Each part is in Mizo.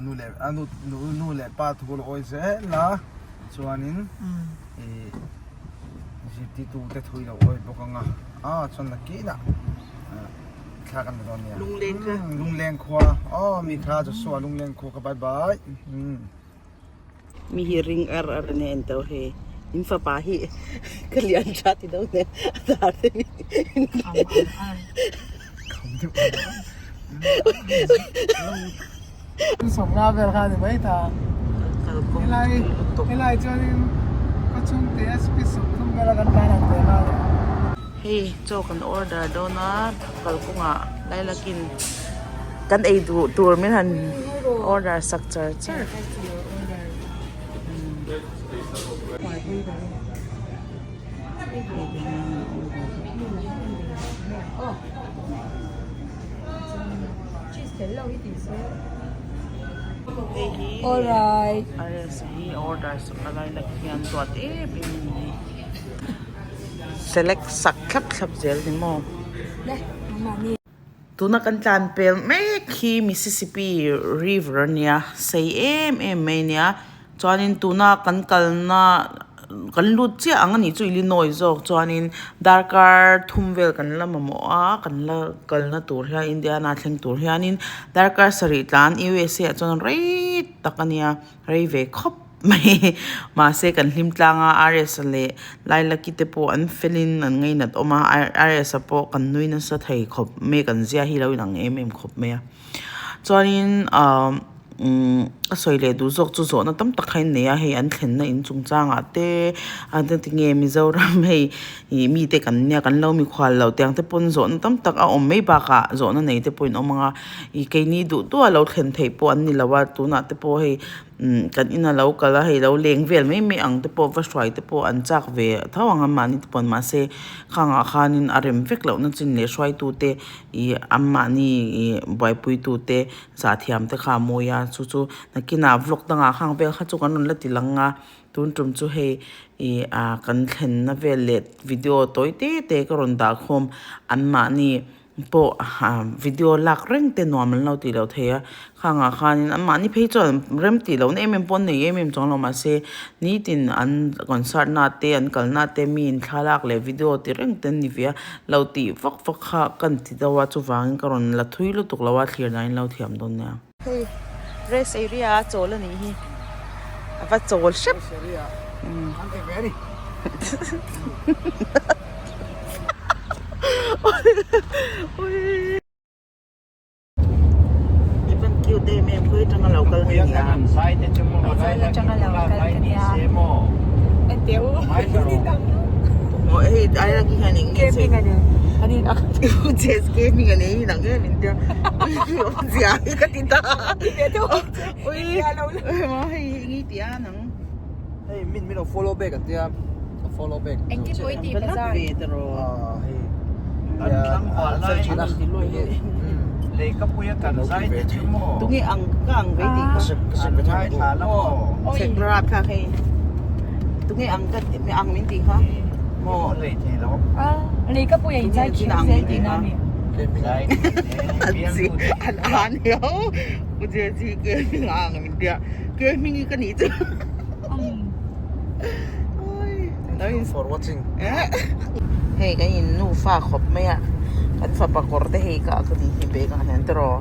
Nu leh a nu nu leh pa thu lo awi zel a chuanin ih zirtirtu te thu i lo awi bawk ang a a chuan nakinah thla kan la dawn nia Lungleng kha Lungleng khua aw mi kha Joshua Lungleng khua kha bye bye. Mi hi ring ar ar a nia engto hei in fapa hi ka lian tha ti deuh nen a dar te hi Sawmnga vel kha a ni mai ta. Helai helai chuanin ka chhungte a speed 30 vela kan tlan ang teh kha. Hei chaw kan order dawn a kalkawngah lailakin kan ei duh tur min han order sak char char. Hei hi RS hi order sak a lailak hian duat em em a ni. Select sak thlap thlap zel ni maw? Tuna kan tlan pel mek hi Mississippi River a nia, sei em em mai a nia. Chuanin tuna kan kalna kan lut chiah ang a nih chu Illinois zawk chuanin darkar thum vel kan la mamawh a, kan la kalna tur hian Indiana thleng tur hianin darkar sarih tlan USA ah chuan rei tak a nia. Rei ve khawp mai. Mahse kan hlim tlang a, RS-a leh Lailaki te pawh an felin an ngainat awm a, RS-a pawh kan nui nasa thei khawp mai, kan zia hi lo inang em em khawp mai a. Chuanin ahh umm a sawi leh duh zawk chu zawhna tam tak kha in nei a, hei an thlenna in chungchangah te a tinge Mizoram hei ih mite kan nia kan lo mikhual loh tiang te pawn zawhna tam tak a awm mai bakah zawhna nei te pawh in awm ang a. Ih keini duh duh a lo thlen theih pawh an ni lo a tunah te pawh hei umm kan ina lo kal a hei lo leng vel mai mai ang te pawh va hruai te pawh an chak ve tho ang a mahni te pawh mahse khangah khanin a rem vek loh na chin leh hruaitu te ih an mahni ih buaipui tu te zah thiam te kha a mawi a chu chu nakinah vlog dangah khang vel kha chu kan rawn la ti lang a tun tum chu hei ih ah kan thlenna vel leh video tawi te te ka rawn dah khawm an mahni. Pawh video lak reng te nuam an lo tih loh thei a khangah khanin anmahni phei chuan rem tih lohna em em pawh an nei em em chuang lo mahse nitin an concert na te an kalna te mi in thlalak leh video ti reng te an ni ve a lo tih vak vak kha kan ti deuh a chuvangin ka rawn la thui lutuk lo a thlir danin lo thiam dawn nia. Hei rest area a chawl a nih hi a va chawl hrep Ivan cute em em khawi atanga lo kal nge nia Maw hei ai lak hian eng nge che Chess gaming a nei hi nang em in tia Awmzia hi ka ti ta Ui maw hei hi ngi tia nang Hei min min lo follow back an tia ka follow back Engtin pawh i tih An va lak ve ta rawh Hei an fel thin a Tunge ang ka ang ve tih kha Sek rap kha hei Tunge ang ka ang min tih kha maw Tunge chin ang min tih kha An an hiau U Jezi ke hming a ang min tia ke hming hi ka nih chu Thank you for watching. Hei kan in nufa khawp mai a kan fapa kawr te hei ka ka ni hi bag ah hian tiraw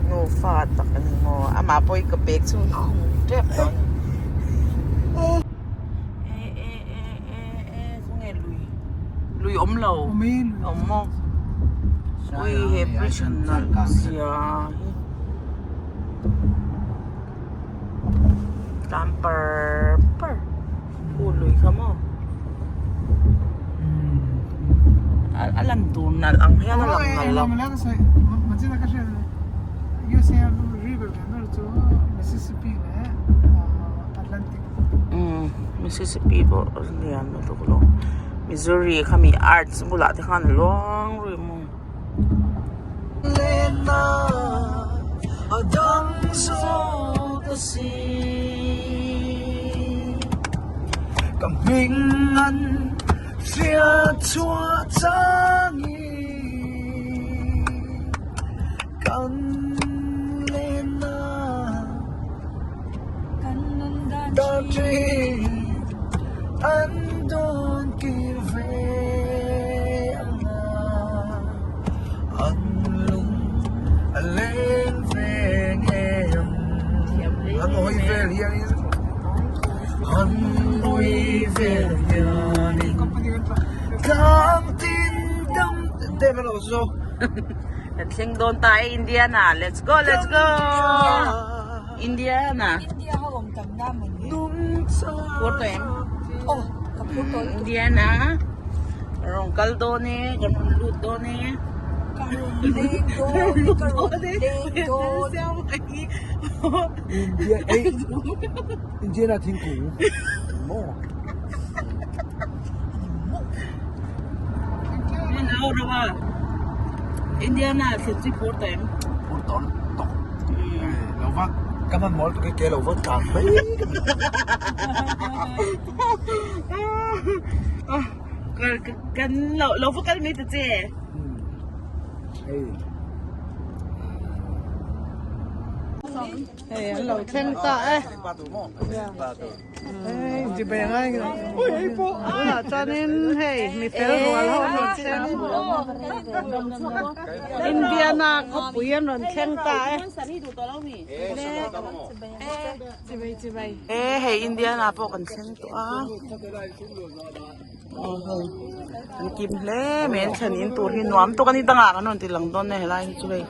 nufa tak a ni maw amah pawh hi ka bag chu a khum tep tawh a ni e e e e e khawnge lui lui awm lo awm maw ui he bridge han nalh zia hi. Tlan par par phul lui kha maw a lan tur nalh ang hian a lang nalh lo. Umm Mississippi pawh a lian lutuk lo Missouri kha mi arts bulah te khan a luang rui maw. Tan thin an dawn kir ve ang a, an lung a leng ve ngei ang. An hawi vel hianin an hawi vel hianin tlang tin dam te ka lo zo. Kan thleng dawn ta e Indiana let's go let's go Indiana India ho awm tam na maw ni Phur tawh em? Aw ka phur tawh lutuk. Indiana rawn kal dawn e kan rawn lut dawn e. Ka rawn leng dawn e ka rawn leng dawn. India ei Indiana thingkung maw. Indiana thil chu phur tawh em? Phur tawh tawh. Lo va ka hman mawl tuk i ke lo va tlan mai. Kan lo lo va kal mai ta che. Hei. Hei an lo thleng ta e. Tunah chuanin hei mi fel rual ho an rawn thleng Indiana khawpui an rawn thleng ta e. E hei Indiana pawh kan thleng tawh a aw hei an kim hle mai an thlen in tur hi nuam tawk a ni dangah kan rawn ti lang dawn e helai hi chu hei.